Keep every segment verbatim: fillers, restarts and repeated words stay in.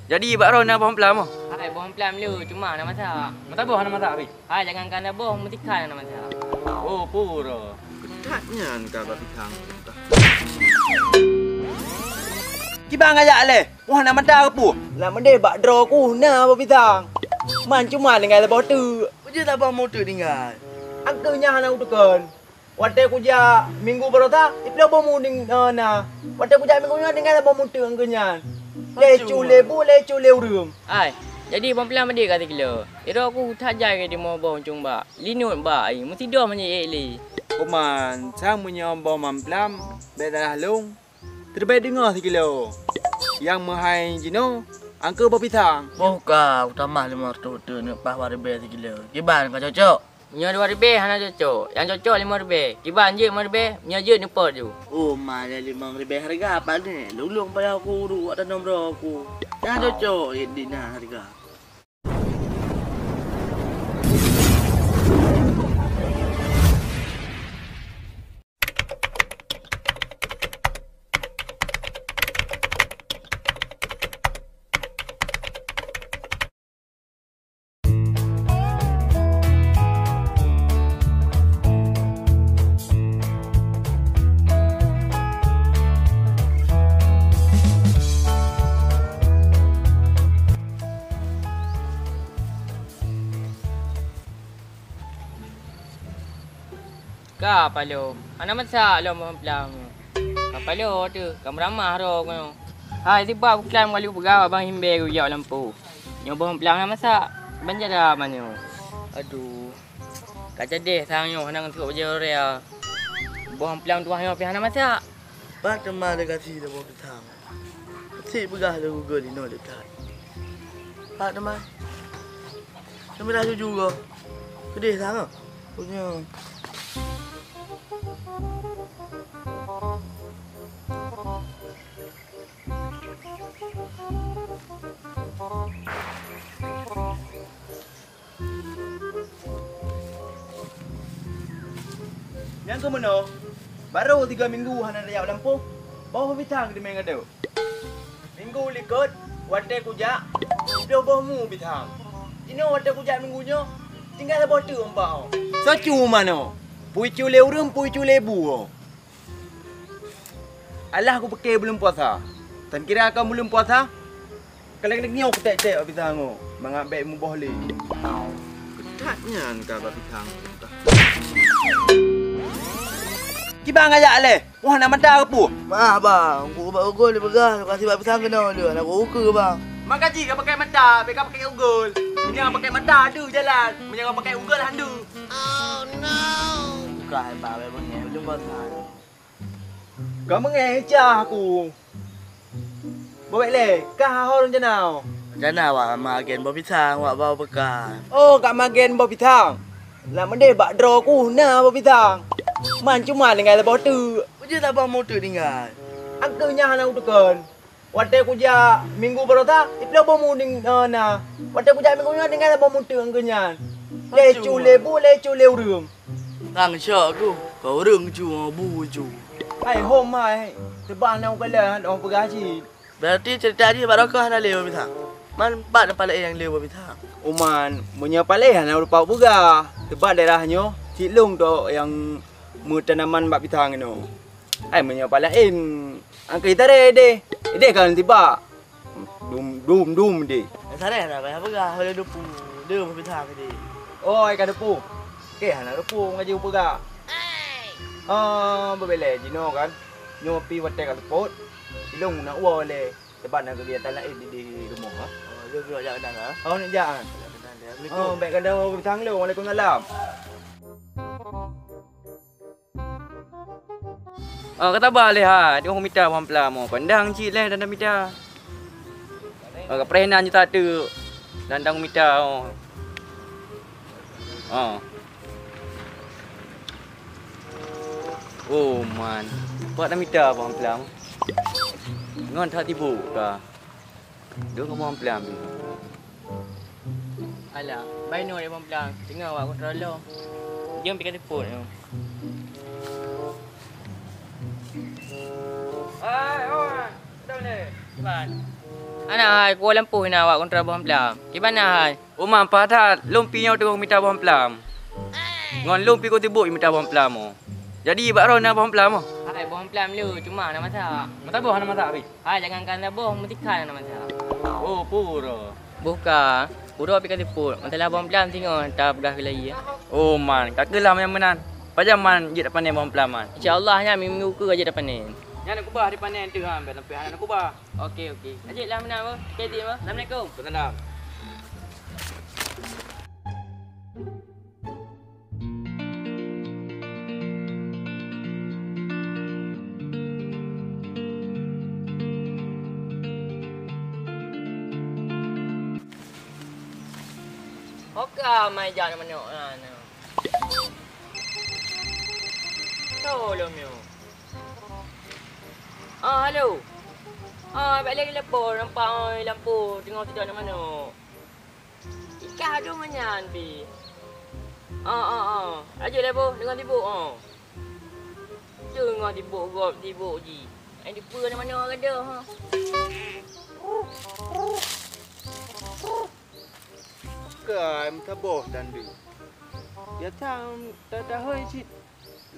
Jadi bak droe na boh amplam oh? Hai, boh amplam le, cuma hana masak. Meusaboh hana masak, Abi? Hai, jangankan saboh, meutikha hana masak. Oh, pura. That nyan ka Bapak Bintang. Kiban ngajak lé? Wah, na mata ke pu? Nak meudeh bak droe ku na Bapak Bintang. Man cuma tinggai saboh teuk. Peue jeuet saboh mu teuk tinggai? Angkeu nyan hana uteukon. Watèe kujak minggu baroesa, iploh boh mu ning-, eh, na. Watèe kujak minggu nyoe tinggai saboh mu teuk angkeu nyan. Lé cu lé bu, lé cu lé ureueng. Ai, jadi boh amplam meudeh ka sikilo. Droe ku that jai ka timoh boh uncong bak. Linot bak ai, meusidroe meunyoe ék lé. Kuman, sang meunyoe boh amplam, bèk salah lôn. Teuleubèh deungoe sikilo. Nyang meuhai jinoe, angkeu boh pisang. Boh ka, utamah limong reutôh teuk neuk paih ribèe sikilo. Kiban ka cocok? Meunyoe dua ribèe hana cocok. Nyang cocok limong ribèe. Kiban jeuet limong ribèe, meunyoe jeuet neupot ju. Oh, ma lé limong ribèe hareuga, pane? Lôn-lôn payah ku uruk wak tanom droe ku. Nyang cocok jeuet di na hareuga. Ka paloe, hana masak lom boh amplam nyoe. Ka paloe teuh, ka meuramah droe nyoe. Hai, sibak buklam ka lheueh peugah bak Bang Imbée geujak u lampôh. Nyoe boh amplam hana masak, ban jada ban nyoe. Aduh, ka jadeh sang nyoe hana ngon sôk bajèe raya. Boh amplam tuwah nyoe pih hana masak. Pat teuma lé gasi lé boh pisang. Cit peugah lé Google inoe lé that. Pat teuma. Keumirah juju goe. Keudeh sang ah. Punya. Nyang keu meunoe, barô tiga minggu hana tajak u lampôh, boh pisang teumé ngadôh. Minggu likôt, watèe kujak, siplôh boh mu pisang. Jinoe watèe kujak minggu nyoe, tinggai saboh teuk meupaoh. Soe cu manoe? Pui cu lé ureueng, pui cu lé bu. Alah kupike buleuen puasa. Tan kira ka buleuen puasa. Kaleng-kaleng nyoe kutek-tek bak pisang nyoe, mangat bèk muboh lé. Keutat nyan ka bak pisang. Kiban ngajak lé, wah na mata keupeue? Maaf bang, ku bak ukeue lé peugah, lokasi bak pisang keunoe lé, hana ku ukeue bang. Maka jih ka pakai mata, bèk ka pakai ukeue. Meunyoe ka pakai mata, deuh jalan. Meunyoe ka pakai ukeue, han deuh. Bukan bang, bèk beungèh, ulôn bosan. Ka meungéh cah aku. Bobek lé, kah ho rencana? Rencana wak magen boh pisang wak bau peukan. Oh, ka magen boh pisang. Nak meudeh bak droe ku na boh pisang. Man cuma tinggai saboh teuk. Peue jeuet saboh mu teuk tinggai? Angkeu nyan hana uteukon. Watèe kujak minggu baroesa, iploh boh mu ning-, eh, na. Watèe kujak minggu nyoe tinggai saboh mu teuk angkeu nyan. Lé cu lé bu, lé cu lé ureueng. Sang syok ku, keu ureueng cu, bu cu. Hai hom hai, teuba na ukalon, oh peugah cit. Berarti cerita jih bak droe keuh hana lé boh pisang. Man pat na palée nyang lé boh pisang. Uman, meunyoe palée hana lupa peugah. Teuba daerah nyoe, cit lôn tok nyang meutanaman bak pisang inoe. Hai meunyoe palée, angkeu taré deh. Deh kan tiba. Dum, dum, dum deh. Sareh dah payah peugah, boleh dupu. Dum pisang deh. Oh, ai ka dupu. Okey, hana dupu ngaji peugah. Ah, bebelai jinoe kan. Nyoe pi watèe ka seupôt. Ilong nak uwa lé. Sebab nak kegiatan lain di, di rumah ha. Oh, dia gerak jak kenal ha. Oh, nak jak kan. Assalamualaikum. Oh, baik kada pisang lu. Waalaikumsalam. Ah, ka taba lé ha, di mita bang pla mo. Pandang cit lé dan mita. Ah, ka preh nan juta tu. Dan dang mita oh. Ah. Oh man. Kuat dan mita bang pla mo. Ngon that tibu ka. Dua ngomong pelan. Alah, bai nyoe lé pelan. Teungoh awak kontrol lo. Jom pih ka teupot nyoe. Hai, oi. Betul ni. Cepat. Hana hai, kuwoe lampôh na awak kontra boh amplam. Kiban na hai? Uma, paih that, lôn pih nyoe teungoh mita boh amplam. Ngon lôn pih kuteubiet mita boh amplam oh. Jadi bak droe na boh amplam oh? Hai, boh amplam le, cuma hana masak. Meusaboh hana masak pih? Hai, jangankan saboh, meutikha hana masak. Oh, peue uroe? Boh ka, uroe pih ka seupôt, masalah boh amplam singoh tapeugah keulayi. Oh man, ka keuh lah nyang meunan. Pajan man jeuet tapanen boh amplam man? Insya Allah nyan minggu keue jeuet tapanen. Nyan neukubah dipanen teuh han, bèk sampai hana neukubah. Oke, oke. Lanjut lah meunan, boh. Oke, dik, boh. Assalamualaikum. Waalaikumsalam. Ho ka mai jak manok na, na. Tolong nyoe. Ah, halo. Ah, bèk lé lapor nampak oi lampu teungoh sidang na manok. Ikah dong nyan pih. Ah, ah, ah. Ajoh lé boh, deungon sibuk, ah. Deungon sibuk gob, sibuk jih. Ai dipeue na manok gadoh, ha. Kai meusaboh dan deuh. Ya tam ta tahôi cit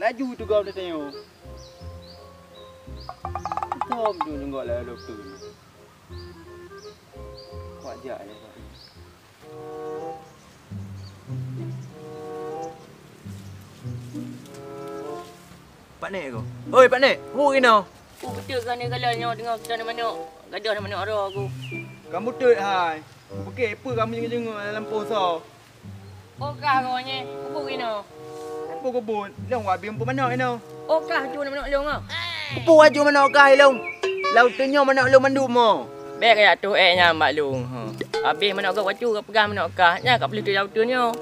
laju teugom tanyoe. Tom tu nunggok lam dokto. Kuat jak ya, Pak. Pak Nek ko. Oi, Pak Nek, hu inoe. Ku beutôi keuneuk galak nyoe teungoh kita na manok. Gadoh na manok aro aku. Kamu beutôi hai. Oke, peue kamu jenguk-jenguk dalam poso? Oh kah kau nyoe, kubu inoe. Kubu-kubu, lông wabi empuk manok inoe. Oh kah tu na manok lông ah. Kubu aju manok kah ilông. Lau teunyoe manok lông mandum mo. Bèk kajak tuh ék nyan bak lông. Ha. Habéh manok gop wacu ka peugah manok kah, nyan ka peuleueh tu lau teunyoe.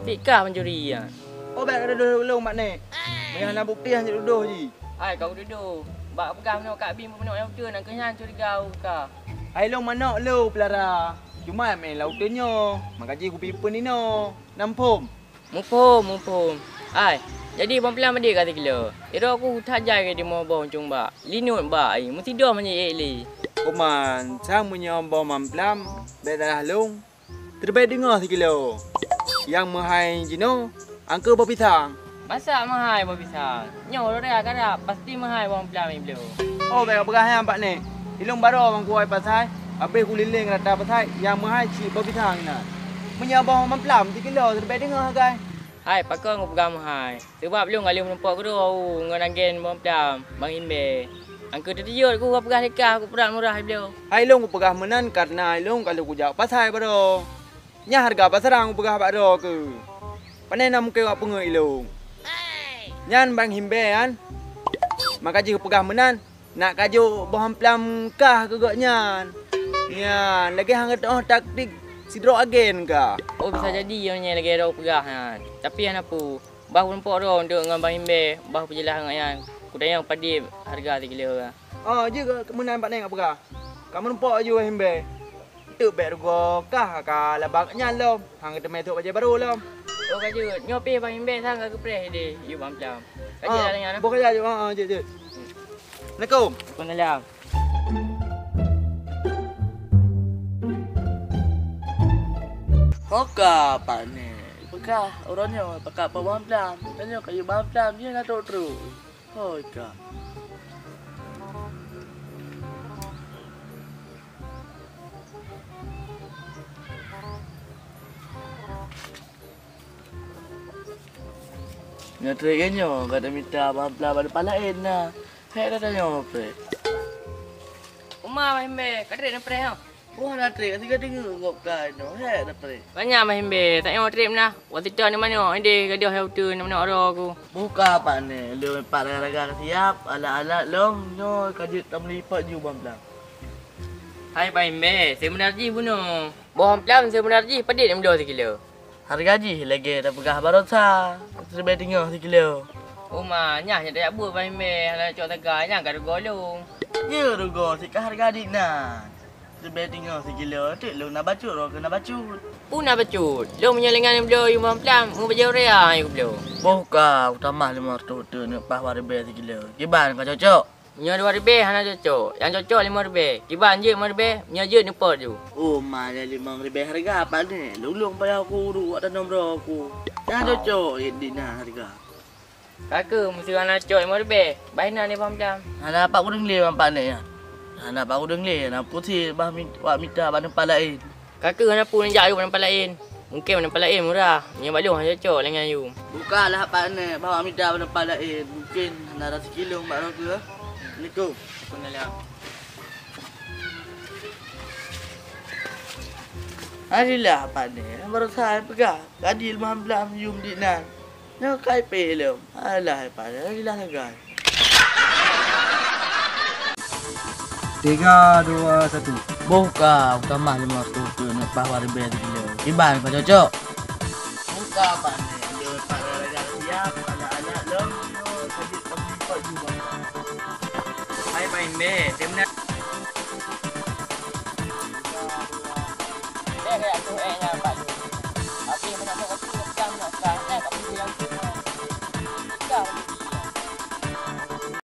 Pik kah mencuri nyan. Oh bèk ka tuduh lông mak nek. Meunyoe hana bukti hana tuduh jih. Hai kau tuduh. Bak peugah manok kah bi manok lau teun, nang keuh nyan curiga u kah. Hai lông manok lôn peulara. Cuma mé lau teunyoe, maka jih kupimpén inoe. Na muphom? Muphom, muphom. Ai, jadi bang peulamadé ka sikilo. Iro ku that jai ka dimoh boh uncung bak. Linut bak ai, meusidoh meunyoe ék lé. Kuman, sang meunyoe boh mamplam, bèk dalah lông. Teubèk deungoe sikilo. Nyang meuhai jinoe, angkeu boh pisang. Masa meuhai boh pisang? Nyoe lôn raya karab, pasti meuhai boh mamplam ibloe. Oh, bèk peugah nyan, Pak Nek. Ilông baroe bang kuwoe pasai, habéh kulileng rata pasai, nyang meuhai cit boh pisang inan. Meunyoe boh mamplam sikilo, teubèk deungoe sagai. Hai, pakon kupeugah meuhai? Sabab lôn ka lheueh meurumpok keudroe u ngon agen boh mamplam, Bang Imbè. Angkeu teuteuyot ku peugah lé kah, kupeurat murah ibloe. Hai lôn kupeugah meunan kareuna ilông ka lheueh kujak pasai baroe. Nyan hareuga pasaran kupeugah bak droe keuh. Pane na mungken wak peungeuet ilông. Nyan Bang Imbè nyan, maka jih kupeugah meunan, nak kajok boh mamplam kah keu gobnyan. Nyan, lagèe han geutu'oh taktik sidroe agen kah. Oh, bisa jadi nyan lagèe droe peugah nyan. Tapi hana peue. Bah meurumpok droe untuk ngon Bang Imbè, bah peujeulaih ngon nyan. Kutanyong padub hareuga sikilo ka. Oh, jeuet keu meunan Pak Neng peugah. Ka meurumpok aju Bang Imbè. Teuk bèk rugoe kah ka laba nyan lom. Han geuteumé trok bajèe barô lom. Oh, ka jeuet. Nyoe pih Bang Imbè sang ka geupreh idéh yub mamplam. Ka jeuet dah nyan. Boh ka jeuet, ha, ha, jeuet, jeuet. Assalamualaikum. Waalaikumsalam. Ho ka Pak Neng. Peugah uroe nyoe pakat boh mamplam. Tanyoe ka yub mamplam, jih na trok-trok. Hôi ka. Nyoe trép nyoe, gata mita mamplam bak laén na. Hék na tanyoe preh. Uma Bang Imbè, ka trép na preh nyoe. Wah, na trép, sigoe deungoe gob ka inoe. Hék na preh. Banyak Bang Imbè, tanyoe trép na. Watèe teuh na manok, idéh gadoh nyang uteuen na manok droe ku. Boh ka Pak Neng, lôn pat raga-raga ka siap, alat-alat lom, nyoe ka jeuet tameulipot ju mamplam. Hai Bang Imbè, seubeuna jih bunoe. Boh mamplam seubeuna jih padub na bloe sikilo? Hareuga jih lagèe tapeugah baroesa, siribèe teungoh sikilo. Uma, nyan nyang tajak buet Bang Imbè, hana cok sagai, nyan ka rugoe lôn. Jeuet rugoe, sit ka hareuga jih nan. Siribèe teungoh sikilo, teuk lôn na bacut, droe keuh na bacut. Peue na bacut? Lôn meunyoe lé ngon bloe yub mamplam, meubajèe urea nyang kubloe. Boh ka, kutamah limong reutôh teuk neuk paih ribèe sikilo. Kiban ka cocok? Meunyoe dua ribèe hana cocok, nyang cocok limong ribèe. Kiban jeuet limong ribèe, meunyoe jeuet neupot ju. Oh, ma lé limong ribèe hareuga, Pak Nek. Lôn-lôn payah kuruek ata nomor ku. Nyang cocok di na hareuga. Ka keuh, meuseu hana cocok limong ribèe, bah inan nibak blam. Hana pat kudeungoe lé bak Pak Nek nyan. Hana pat kudeungoe lé, na putih bah mit-, wak mita bak teumpat laén. Ka keuh, hana peue neujak yum bak teumpat laén. Mungken bak teumpat laén murah, meunyoe bak lôn hana cocok lagèe nyan yum. Bukalah Pak Nek, bah wak mita bak teumpat laén. Mungken hana raseuki lôn bak droe keuh. Assalamualaikum. Waalaikumsalam. Alhamdulillah, Pak Nek. Baroesa peugah, ka di limong blam yum di nan. Nyoe ka ipèh lom. Alah, Pak Nek. Alhamdulillah sagai. Tiga, dua, satu. Boh ka, utamah lima ratus tu, nak pah waribèe sikilo. Kiban, ka cocok? Buka, Pak Nek. Dia Pak Nek siap, anak-anak lom. Nyoe, sakit tapi Pak Nek. Hai, Pak Nek. Dia benar. Deh, kayak tu, eh, nyapa.